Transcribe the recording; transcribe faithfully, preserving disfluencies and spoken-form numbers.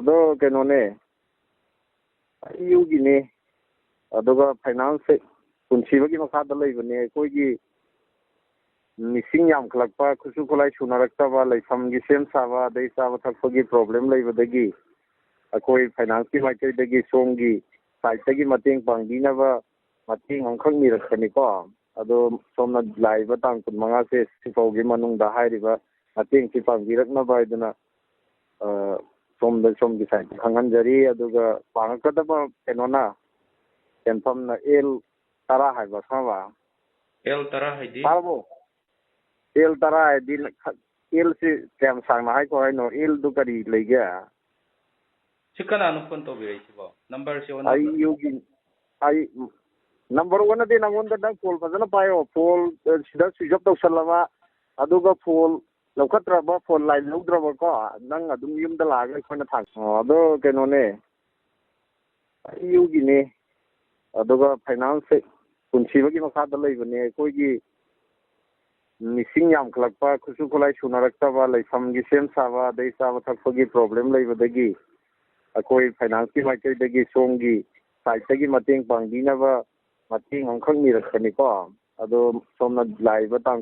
ꯑꯗꯣ ꯀꯩꯅꯣꯅꯦ, ꯑꯩ ꯌꯨꯒꯤꯅꯦ, ꯑꯗꯨꯒ ꯐꯥꯏꯅꯥꯟꯁꯁꯦ ꯄꯨꯟꯁꯤꯕꯒꯤ ꯃꯈꯥꯗ ꯂꯩꯕꯅꯦ꯫ ꯑꯩꯈꯣꯏꯒꯤ ꯃꯤꯁꯤꯡ ꯌꯥꯝꯈꯠꯂꯛꯄ, ꯈꯨꯠꯁꯨ ꯈꯨꯠꯂꯥꯏ ꯁꯨꯅꯔꯛꯇꯕ, ꯂꯩꯐꯝꯒꯤ ꯁꯦꯝ ꯁꯥꯕ, ꯑꯗꯩ ꯆꯥꯕ ꯊꯛꯄꯒꯤ ꯄ꯭ꯔꯣꯕ꯭ꯂꯦꯝ ꯂꯩꯕꯗꯒꯤ ꯑꯩꯈꯣꯏ ꯐꯥꯏꯅꯥꯟꯁꯀꯤ ꯃꯥꯏꯀꯩꯗꯒꯤ ꯁꯣꯝꯒꯤ ꯁꯥꯏꯠꯇꯒꯤ ꯃꯇꯦꯡ ꯄꯥꯡꯕꯤꯅꯕ ꯃꯇꯦꯡ ꯑꯃꯈꯛ ꯅꯤꯔꯛꯄꯅꯤꯀꯣ꯫ ꯑꯗꯣ ꯁꯣꯝꯅ ꯂꯥꯛꯏꯕ ꯇꯥꯡ ꯀꯨꯟꯃꯉꯥꯁꯦ ꯁꯤꯐꯥꯎꯒꯤ ꯃꯅꯨꯡꯗ ꯍꯥꯏꯔꯤꯕ ꯃꯇꯦꯡꯁꯤ ꯄꯥꯡꯕꯤꯔꯛꯅꯕ ꯍꯥꯏꯗꯨꯅ, ꯑ, ꯁꯣꯝꯗ, ꯁꯣꯝꯒꯤ ꯁꯥꯏꯠꯇ ꯈꯪꯍꯟꯖꯔꯤ꯫ ꯑꯗꯨꯒ ꯄꯥꯡꯉꯛꯀꯗꯕ ꯀꯩꯅꯣꯅ, ꯁꯦꯟꯐꯝꯅ ꯑꯦꯜ ꯇꯔꯥ ꯍꯥꯏꯕ, ꯈꯪꯉꯕ? ꯑꯦꯜ ꯇꯔꯥ ꯍꯥꯏꯗꯤ? ꯇꯥꯔꯕꯣ? ꯑꯦꯜ ꯇꯔꯥ ꯍꯥꯏꯗꯤ, ꯑꯦꯜꯁꯤ ꯀꯌꯥꯝ ꯁꯥꯡꯅ ꯍꯥꯏꯈꯣ ꯍꯥꯏꯅꯣ? ꯑꯦꯜꯗꯨ ꯀꯔꯤ ꯂꯩꯒꯦ? ꯁꯤ ꯀꯅꯥꯅꯣ ꯐꯣꯟ ꯇꯧꯕꯤꯔꯛꯏꯁꯤꯕꯣ? ꯅꯝꯕꯔꯁꯤ ꯑꯣꯟꯅ- ꯑꯩ ꯌꯨꯒꯤ, ꯑꯩ, ꯅꯝꯕꯔ ꯑꯣꯟꯅꯗꯦ꯫ ꯅꯪꯉꯣꯟꯗ, ꯅꯪ ꯐꯣꯟ ꯐꯖꯅ ꯄꯥꯏꯌꯣ꯫ ꯐꯣꯟ, ꯑ, ꯁꯤꯗ ꯁ꯭ꯋꯤꯆ ꯑꯣꯐ ꯇꯧꯁꯜꯂꯕ, ꯑꯗꯨꯒ ꯐꯣꯟ ꯂꯧꯈꯠꯇ꯭ꯔꯕ, ꯐꯣꯟ ꯂꯥꯏꯟ ꯂꯧꯗ꯭ꯔꯕꯀꯣ, ꯅꯪ ꯑꯗꯨꯝ ꯌꯨꯝꯗ ꯂꯥꯛꯑꯒ ꯑꯩꯈꯣꯏꯅ ꯊꯥꯡ-, ꯑꯣ, ꯑꯗꯣ ꯀꯩꯅꯣꯅꯦ, ꯑꯩ ꯌꯨꯒꯤꯅꯦ, ꯑꯗꯨꯒ ꯐꯥꯏꯅꯥꯟꯁꯁꯦ ꯄꯨꯟꯁꯤꯕꯒꯤ ꯃꯈꯥꯗ ꯂꯩꯕꯅꯦ꯫ ꯑꯩꯈꯣꯏꯒꯤ ꯃꯤꯁꯤꯡ ꯌꯥꯝꯈꯠꯂꯛꯄ, ꯈꯨꯠꯁꯨ ꯈꯨꯠꯂꯥꯏ ꯁꯨꯅꯔꯛꯇꯕ, ꯂꯩꯐꯝꯒꯤ ꯁꯦꯝ ꯁꯥꯕ, ꯑꯗꯩ ꯆꯥꯕ ꯊꯛꯄꯒꯤ ꯄ꯭ꯔꯣꯕ꯭ꯂꯦꯝ ꯂꯩꯕꯗꯒꯤ ꯑꯩꯈꯣꯏ ꯐꯥꯏꯅꯥꯟꯁꯀꯤ ꯃꯥꯏꯀꯩꯗꯒꯤ ꯁꯣꯝꯒꯤ ꯁꯥꯏꯠꯇꯒꯤ ꯃꯇꯦꯡ ꯄꯥꯡꯕꯤꯅꯕ ꯃꯇꯦꯡ ꯑꯃꯈꯛ ꯅꯤꯔꯛꯄꯅꯤꯀꯣ꯫ ꯑꯗꯣ ꯁꯣꯝꯅ ꯂꯥꯛꯏꯕ ꯇꯥꯡ